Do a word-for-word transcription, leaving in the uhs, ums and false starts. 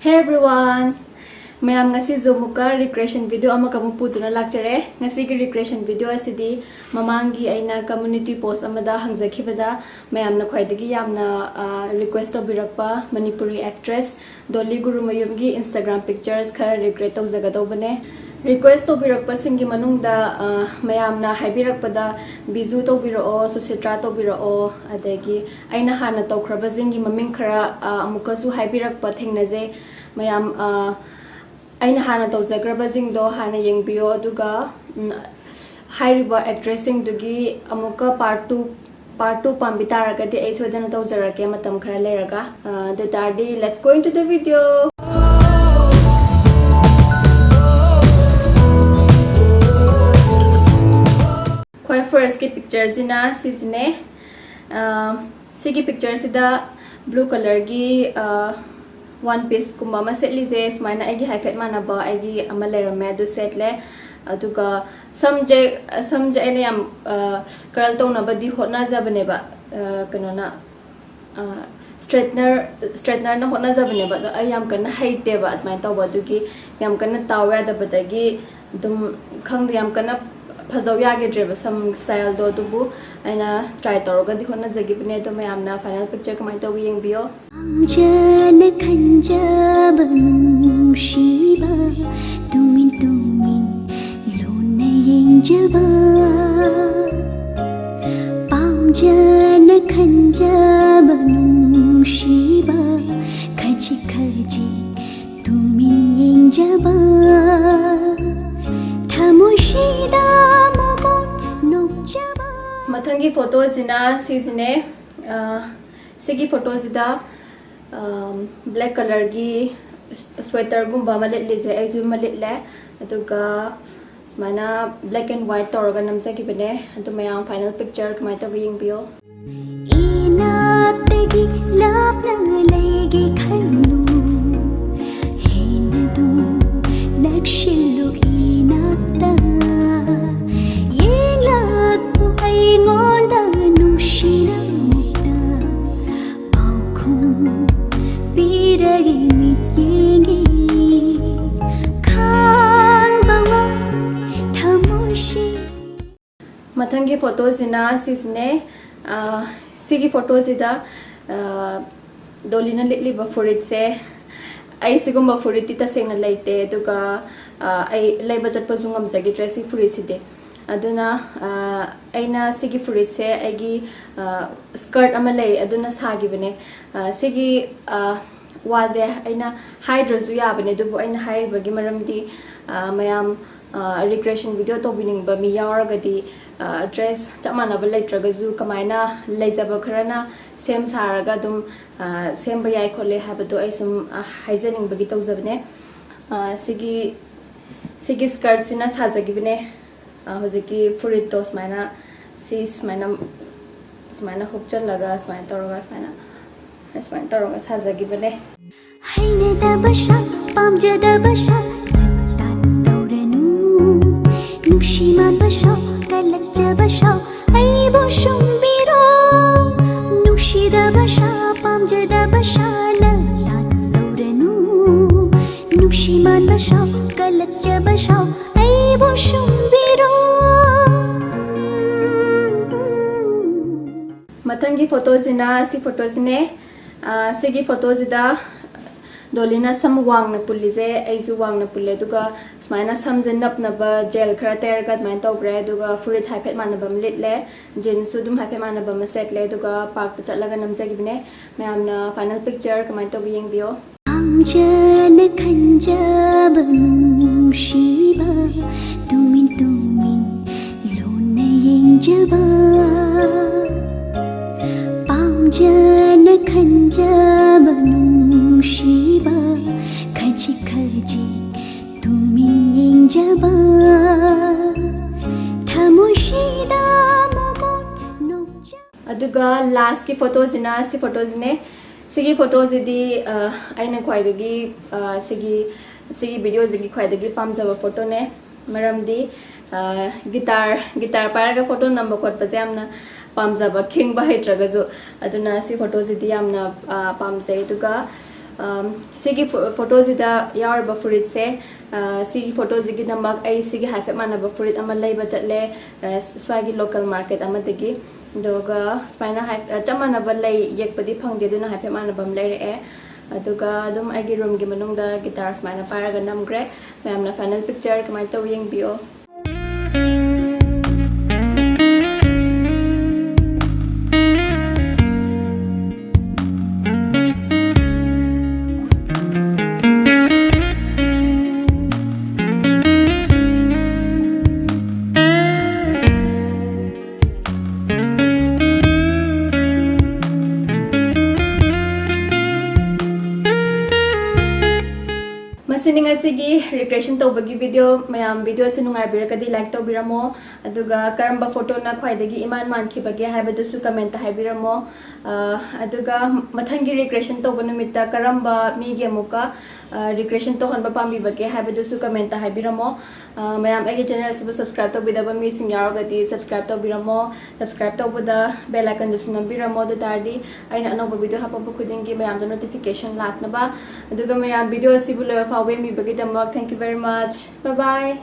Hey everyone! ꯃꯌꯥꯝ, ꯉꯁꯤꯁꯨ ꯑꯃꯨꯛꯀ recreation video ꯑꯃꯒ ꯑꯃꯨꯛ ꯄꯨꯗꯨꯅ ꯂꯥꯛꯆꯔꯦ꯫ ꯉꯁꯤꯒꯤ recreation video ꯑꯁꯤꯗꯤ ꯃꯃꯥꯡꯒꯤ ꯑꯩꯅ community post ꯑꯃꯗ ꯍꯪꯖꯈꯤꯕꯗ ꯃꯌꯥꯝꯅ ꯈ꯭ꯋꯥꯏꯗꯒꯤ ꯌꯥꯝꯅ, ꯑ, request ꯇꯧꯕꯤꯔꯛꯄ ꯃꯅꯤꯄꯨꯔꯤ actress ꯗꯣꯂꯤ ꯒꯨꯔꯨꯃꯌꯨꯝꯒꯤ Instagram pictures ꯈꯔ recreate ꯇꯧꯖꯒꯗꯧꯕꯅꯦ꯫ Request ꯇꯧꯕꯤꯔꯛꯄꯁꯤꯡꯒꯤ ꯃꯅꯨꯡꯗ, ꯑ, ꯃꯌꯥꯝꯅ ꯍꯥꯏꯕꯤꯔꯛꯄꯗ ꯕꯤꯖꯨ ꯇꯧꯕꯤꯔꯛꯑꯣ, ꯁꯨꯁꯤꯇ꯭ꯔꯥ ꯇꯧꯕꯤꯔꯛꯑꯣ, ꯑꯗꯒꯤ ꯑꯩꯅ ꯍꯥꯟꯅ ꯇꯧꯈ꯭ꯔꯕꯁꯤꯡꯒꯤ ꯃꯃꯤꯡ ꯈꯔ, ꯑ, ꯑꯃꯨꯛꯀꯁꯨ ꯍꯥꯏꯕꯤꯔꯛꯄ ꯊꯦꯡꯅꯖꯩ꯫ ꯃꯌꯥꯝ, ꯑ, ꯑꯩꯅ ꯍꯥꯟꯅ ꯇꯧꯖꯈ꯭ꯔꯕꯁꯤꯡꯗꯣ ꯍꯥꯟꯅ ꯌꯦꯡꯕꯤꯌꯣ, ꯑꯗꯨꯒ, ꯎꯝ, ꯍꯥꯏꯔꯤꯕ actress ꯁꯤꯡꯗꯨꯒꯤ ꯑꯃꯨꯛꯀ part two, part two ꯄꯥꯝꯕꯤ ꯇꯥꯔꯒꯗꯤ ꯑꯩ ꯁꯣꯏꯗꯅ ꯇꯧꯖꯔꯛꯀꯦ ꯃꯇꯝ ꯈꯔ ꯂꯩꯔꯒ꯫ ꯑ, ꯑꯗꯨ ꯇꯥꯔꯗꯤ let's go into the video. ꯈ꯭ꯋꯥꯏ first ꯀꯤ picture ꯁꯤꯅ ꯁꯤꯁꯤꯅꯦ꯫ ꯑ, ꯁꯤꯒꯤ picture ꯁꯤꯗ blue colour ꯒꯤ, ꯑ, one piece ꯀꯨꯝꯕ ꯑꯃ ꯁꯦꯠꯂꯤꯁꯦ, ꯁꯨꯃꯥꯏꯅ ꯑꯩꯒꯤ ꯍꯥꯏꯐꯦꯠ ꯃꯥꯟꯅꯕ ꯑꯩꯒꯤ ꯑꯃ ꯂꯩꯔꯝꯃꯦ, ꯑꯗꯨ ꯁꯦꯠꯂꯦ꯫ ꯑꯗꯨꯒ ꯁꯝꯁꯦ, ꯁꯝꯁꯦ ꯑꯩꯅ ꯌꯥꯝ, ꯑ, curl ꯇꯧꯅꯕꯗꯤ ꯍꯣꯠꯅꯖꯕꯅꯦꯕ, ꯑ, ꯀꯩꯅꯣꯅ, ꯑ, straightener, straightener ꯅ ꯍꯣꯠꯅꯖꯕꯅꯦꯕ, ꯑꯗꯣ ꯑꯩ ꯌꯥꯝ ꯀꯟꯅ ꯍꯩꯇꯦꯕ ꯑꯗꯨꯃꯥꯏꯅ ꯇꯧꯕ, ꯑꯗꯨꯒꯤ ꯌꯥꯝ ꯀꯟꯅ ꯇꯥꯎ ꯌꯥꯗꯕꯗꯒꯤ ꯑꯗꯨꯝ, ꯈꯪꯗꯦ, ꯌꯥꯝ ꯀꯟꯅ ꯐꯖꯧ ꯌꯥꯈꯤꯗ꯭ꯔꯦꯕ ꯁꯝ style ꯗꯣ, ꯑꯗꯨꯕꯨ ꯑꯩꯅ try ꯇꯧꯔꯒꯗꯤ ꯍꯣꯠꯅꯖꯈꯤꯕꯅꯦ꯫ ꯑꯗꯣ ꯃꯌꯥꯝꯅ final picture ꯀꯃꯥꯏꯅ ꯇꯧꯒꯦ ꯌꯦꯡꯕꯤꯌꯣ꯫ ꯄꯥꯝꯖꯅ ꯈꯟꯖꯕ ꯅꯨꯡꯁꯤꯕ, ꯇꯨꯃꯤꯟ ꯇꯨꯃꯤꯟ ꯂꯣꯟꯅ ꯌꯦꯡꯖꯕ, ꯄꯥꯝꯖꯅ ꯈꯟꯖꯕ ꯅꯨꯡꯁꯤꯕ, ꯈꯖꯤꯛ ꯈꯖꯤꯛ ꯇꯨꯃꯤꯟ ꯌꯦꯡꯖꯕ, ꯊꯃꯣꯏꯁꯤꯗ ꯃꯒꯨꯟ ꯅꯣꯛꯆꯕ꯫ ꯃꯊꯪꯒꯤ photo ꯁꯤꯅ ꯁꯤꯁꯤꯅꯦ꯫ ꯑ, ꯁꯤꯒꯤ photo ꯁꯤꯗ, ꯑꯝ, black colour ꯒꯤ sweater ꯒꯨꯝꯕ ꯑꯃ ꯂꯤꯠꯂꯤꯁꯦ, ꯑꯩꯁꯨ ꯑꯃ ꯂꯤꯠꯂꯦ꯫ ꯑꯗꯨꯒ ꯁꯨꯃꯥꯏꯅ black and white ꯇꯧꯔꯒ ꯅꯝꯖꯈꯤꯕꯅꯦ꯫ ꯑꯗꯨ ꯃꯌꯥꯝ final picture ꯀꯃꯥꯏꯅ ꯇꯧꯒꯦ ꯌꯦꯡꯕꯤꯌꯣ꯫ ꯏꯅꯥꯛꯇꯒꯤ ꯂꯥꯞꯅ ꯂꯩꯒꯦ ꯈꯜꯂꯨ, ꯍꯦꯟꯅ ꯑꯗꯨꯝ ꯅꯛꯁꯤꯜꯂꯨ ꯏꯅꯥꯛꯇ꯫ ꯌꯦꯡꯂꯛꯄꯨ ꯑꯩꯉꯣꯟꯗ ꯅꯨꯡꯁꯤꯅ ꯑꯃꯨꯛꯇ, ꯄꯥꯎꯈꯨꯝ ꯄꯤꯔꯒꯦ ꯃꯤꯠꯌꯦꯡ ꯅꯪꯒꯤ ꯐꯣꯇꯣꯁꯤꯅ ꯁꯤꯁꯤꯅꯦ꯫ ꯑ, ꯁꯤꯒꯤ ꯐꯣꯇꯣꯁꯤꯗ, ꯑ, ꯗꯣꯂꯤꯅ ꯂꯤꯠꯂꯤꯕ ꯐꯨꯔꯤꯠꯁꯦ, ꯑꯩ ꯁꯤꯒꯨꯝꯕ ꯐꯨꯔꯤꯠꯇꯤ ꯇꯁꯦꯡꯅ ꯂꯩꯇꯦ, ꯑꯗꯨꯒ, ꯑ, ꯑꯩ ꯂꯩꯕ ꯆꯠꯄꯁꯨ ꯉꯝꯖꯈꯤꯗ꯭ꯔꯦ ꯁꯤ ꯐꯨꯔꯤꯠꯁꯤꯗꯤ꯫ ꯑꯗꯨꯅ, ꯑ, ꯑꯩꯅ ꯁꯤꯒꯤ ꯐꯨꯔꯤꯠꯁꯦ ꯑꯩꯒꯤ, ꯑ, skirt ꯑꯃ ꯂꯩ, ꯑꯗꯨꯅ ꯁꯥꯈꯤꯕꯅꯦ꯫ ꯑ, ꯁꯤꯒꯤ, ꯑ, ꯋꯥꯁꯦ ꯑꯩꯅ ꯍꯥꯏꯗ꯭ꯔꯁꯨ ꯌꯥꯕꯅꯦ, ꯑꯗꯨꯕꯨ ꯑꯩꯅ ꯍꯥꯏꯔꯤꯕꯒꯤ ꯃꯔꯝꯗꯤ, ꯑ, ꯃꯌꯥꯝ, ꯑ, recreation video ꯇꯧꯕꯤꯅꯤꯡꯕ ꯃꯤ ꯌꯥꯎꯔꯒꯗꯤ, ꯑ, dress ꯆꯞ ꯃꯥꯟꯅꯕ ꯂꯩꯇ꯭ꯔꯒꯁꯨ ꯀꯃꯥꯏꯅ ꯂꯩꯖꯕ ꯈꯔꯅ ꯁꯦꯝ ꯁꯥꯔꯒ ꯑꯗꯨꯝ, ꯑ, ꯁꯦꯝꯕ ꯌꯥꯏ ꯈꯣꯠꯂꯦ ꯍꯥꯏꯕꯗꯣ ꯑꯩ ꯁꯨꯝ, ꯑ, ꯍꯥꯏꯖꯅꯤꯡꯕꯒꯤ ꯇꯧꯖꯕꯅꯦ꯫ ꯑ, ꯁꯤꯒꯤ, ꯁꯤꯒꯤ skirtꯁꯤꯅ ꯁꯥꯖꯈꯤꯕꯅꯦ꯫ ꯑ, ꯍꯧꯖꯤꯛꯀꯤ ꯐꯨꯔꯤꯠꯇꯣ ꯁꯨꯃꯥꯏꯅ, ꯁꯤ ꯁꯨꯃꯥꯏꯅ, ꯁꯨꯃꯥꯏꯅ ꯍꯨꯛꯆꯜꯂꯒ, ꯁꯨꯃꯥꯏꯅ ꯇꯧꯔꯒ, ꯁꯨꯃꯥꯏꯅ, ꯁꯨꯃꯥꯏꯅ ꯇꯧꯔꯒ ꯁꯥꯖꯈꯤꯕꯅꯦ꯫ ꯍꯩꯅꯗꯕ ꯁꯛ, ꯄꯥꯝꯖꯗꯕ ꯁꯛ, ꯇꯥꯠ ꯇꯧꯔꯅꯨ꯫ ꯅꯨꯡꯁꯤ ꯃꯥꯟꯕ ꯁꯛ, ꯀꯜꯂꯛꯆꯕ ꯁꯛ, ꯑꯩꯕꯨ ꯁꯨꯝꯕꯤꯔꯣ꯫ ꯅꯨꯡꯁꯤꯗꯕ ꯁꯛ, ꯄꯥꯝꯖꯗꯕ ꯁꯛ, ꯇꯥꯠ ꯇꯧꯔꯅꯨ꯫ ꯅꯨꯡꯁꯤ ꯃꯥꯟꯕ ꯁꯛ, ꯀꯜꯂꯛꯆꯕ ꯁꯛ, ꯑꯩꯕꯨ ꯁꯨꯝꯕꯤꯔꯣ꯫ ꯃꯊꯪꯒꯤ ꯐꯣꯇꯣꯁꯤꯅ ꯁꯤ ꯐꯣꯇꯣꯁꯤꯅꯦ꯫ ꯑ, ꯁꯤꯒꯤ ꯐꯣꯇꯣꯁꯤꯗ ꯗꯣꯂꯤꯅ ꯁꯝ ꯋꯥꯡꯅ ꯄꯨꯜꯂꯤꯁꯦ ꯑꯩꯁꯨ ꯋꯥꯡꯅ ꯄꯨꯜꯂꯦ, ꯑꯗꯨꯒ ꯁꯨꯃꯥꯏꯅ ꯁꯝꯁꯦ ꯅꯞꯅꯕ gel ꯈꯔ ꯇꯩꯔꯒ ꯑꯗꯨꯃꯥꯏꯅ ꯇꯧꯈ꯭ꯔꯦ, ꯑꯗꯨꯒ ꯐꯨꯔꯤꯠ ꯍꯥꯏꯐꯦꯠ ꯃꯥꯟꯅꯕ ꯑꯃ ꯂꯤꯠꯂꯦ, jeansꯁꯨ ꯑꯗꯨꯝ ꯍꯥꯏꯐꯦꯠ ꯃꯥꯟꯅꯕ ꯑꯃ ꯁꯦꯠꯂꯦ, ꯑꯗꯨꯒ parkꯇ ꯆꯠꯂꯒ ꯅꯝꯖꯈꯤꯕꯅꯦ꯫ ꯃꯌꯥꯝꯅ final picture ꯀꯃꯥꯏꯅ ꯇꯧꯒꯦ ꯌꯦꯡꯕꯤꯌꯣ꯫ ꯄꯥꯝꯖꯅ ꯈꯟꯖꯕ ꯅꯨꯡꯁꯤꯕ, ꯇꯨꯃꯤꯟ ꯇꯨꯃꯤꯟ ꯂꯣꯟꯅ ꯌꯦꯡꯖꯕ꯫ ꯄꯥꯝꯖꯅ ꯈꯟꯖꯕ ꯅꯨꯡꯁꯤꯕ, ꯈꯖꯤꯛ ꯈꯖꯤꯛ ꯇꯨꯃꯤꯟ ꯌꯦꯡꯖꯕ꯫ ꯊꯃꯣꯏꯁꯤꯗ ꯃꯃꯣꯟ ꯅꯣꯛꯆ ꯑꯗꯨꯒ lastꯀꯤ ꯐꯣꯇꯣꯁꯤꯅ ꯁꯤ ꯐꯣꯇꯣꯁꯤꯅꯦ꯫ ꯁꯤꯒꯤ ꯐꯣꯇꯣꯁꯤꯗꯤ, ꯑ, ꯑꯩꯅ ꯈ꯭ꯋꯥꯏꯗꯒꯤ, ꯑ, ꯁꯤꯒꯤ, ꯁꯤꯒꯤ videoꯁꯤꯒꯤ ꯈ꯭ꯋꯥꯏꯗꯒꯤ ꯄꯥꯝꯖꯕ ꯐꯣꯇꯣꯅꯦ꯫ ꯃꯔꯝꯗꯤ, ꯑ, guitar, guitar ꯄꯥꯏꯔꯒ ꯐꯣꯇꯣ ꯅꯝꯕ ꯈꯣꯠꯄꯁꯦ ꯌꯥꯝꯅ ꯄꯥꯝꯖꯕ, ꯈꯤꯡꯕ ꯍꯩꯇ꯭ꯔꯒꯁꯨ꯫ ꯑꯗꯨꯅ ꯁꯤ ꯐꯣꯇꯣꯁꯤꯗꯤ ꯌꯥꯝꯅ, ꯑ, ꯄꯥꯝꯖꯩ꯫ ꯑꯗꯨꯒ, ꯑꯝ, ꯁꯤꯒꯤ ꯐꯣ- ꯐꯣꯇꯣꯁꯤꯗ ꯌꯥꯎꯔꯤꯕ ꯐꯨꯔꯤꯠꯁꯦ, ꯑ, ꯁꯤꯒꯤ ꯐꯣꯇꯣꯁꯤꯒꯤꯗꯃꯛ ꯑꯩ ꯁꯤꯒꯤ ꯍꯥꯏꯐꯦꯠ ꯃꯥꯟꯅꯕ ꯐꯨꯔꯤꯠ ꯑꯃ ꯂꯩꯕ ꯆꯠꯂꯦ, ꯑ, ꯁ꯭ꯋꯥꯏꯒꯤ ꯂꯣꯀꯦꯜ ꯃꯥꯔꯀꯦꯠ ꯑꯃꯗꯒꯤ꯫ ꯑꯗꯨꯒ ꯁꯨꯃꯥꯏꯅ ꯍꯥꯏ- ꯑ, ꯆꯞ ꯃꯥꯟꯅꯕ ꯂꯩ ꯌꯦꯛꯄꯗꯤ ꯐꯪꯗꯦ, ꯑꯗꯨꯅ ꯍꯥꯏꯐꯦꯠ ꯃꯥꯟꯅꯕ ꯑꯃ ꯂꯩꯔꯛꯑꯦ꯫ ꯑꯗꯨꯒ ꯑꯗꯨꯝ ꯑꯩꯒꯤ ꯔꯨꯝꯒꯤ ꯃꯅꯨꯡꯗ ꯒꯤꯇꯥꯔ ꯁꯨꯃꯥꯏꯅ ꯄꯥꯏꯔꯒ ꯅꯝꯈ꯭ꯔꯦ꯫ ꯃꯌꯥꯝꯅ ꯐꯥꯏꯅꯦꯜ ꯄꯤꯛꯆꯔ ꯀꯃꯥꯏꯅ ꯇꯧꯋꯤ ꯌꯦꯡꯕꯤꯌꯣ꯫ ꯃꯁꯤꯅꯤ ꯉꯁꯤꯒꯤ recreation ꯇꯧꯕꯒꯤ video꯫ ꯃꯌꯥꯝ videoꯁꯦ ꯅꯨꯡꯉꯥꯏꯕꯤꯔꯒꯗꯤ like ꯇꯧꯕꯤꯔꯝꯃꯣ, ꯑꯗꯨꯒ ꯀꯔꯝꯕ ꯐꯣꯇꯣꯅ ꯈ꯭ꯋꯥꯏꯗꯒꯤ ꯏꯃꯥꯟ ꯃꯥꯟꯈꯤꯕꯒꯦ ꯍꯥꯏꯕꯗꯨꯁꯨ comment ꯍꯥꯏꯕꯤꯔꯝꯃꯣ꯫ ꯑ, ꯑꯗꯨꯒ ꯃꯊꯪꯒꯤ recreation ꯇꯧꯕ ꯅꯨꯃꯤꯠꯇ ꯀꯔꯝꯕ ꯃꯤꯒꯤ ꯑꯃꯨꯛꯀ, ꯑ, recreation ꯇꯧꯍꯟꯕ ꯄꯥꯝꯕꯤꯕꯒꯦ ꯍꯥꯏꯕꯗꯨꯁꯨ comment ꯍꯥꯏꯕꯤꯔꯝꯃꯣ꯫ ꯑ, ꯃꯌꯥꯝ ꯑꯩꯒꯤ channel ꯑꯁꯤꯕꯨ subscribe ꯇꯧꯕꯤꯗꯕ ꯃꯤꯁꯤꯡ ꯌꯥꯎꯔꯒꯗꯤ subscribe ꯇꯧꯕꯤꯔꯝꯃꯣ꯫ Subscribe ꯇꯧꯕꯗ bell iconꯗꯨꯁꯨ ꯅꯝꯕꯤꯔꯝꯃꯣ, ꯑꯗꯨ ꯇꯥꯔꯗꯤ ꯑꯩꯅ ꯑꯅꯧꯕ video ꯍꯥꯞꯄꯛꯄ ꯈꯨꯗꯤꯡꯒꯤ ꯃꯌꯥꯝꯗ notification ꯂꯥꯛꯅꯕ꯫ ꯑꯗꯨꯒ ꯃꯌꯥꯝ video ꯑꯁꯤꯕꯨ ꯂꯣꯏꯕ ꯐꯥꯎꯕ ꯌꯦꯡꯕꯤꯕꯒꯤꯗꯃꯛ thank you very much. Bye bye.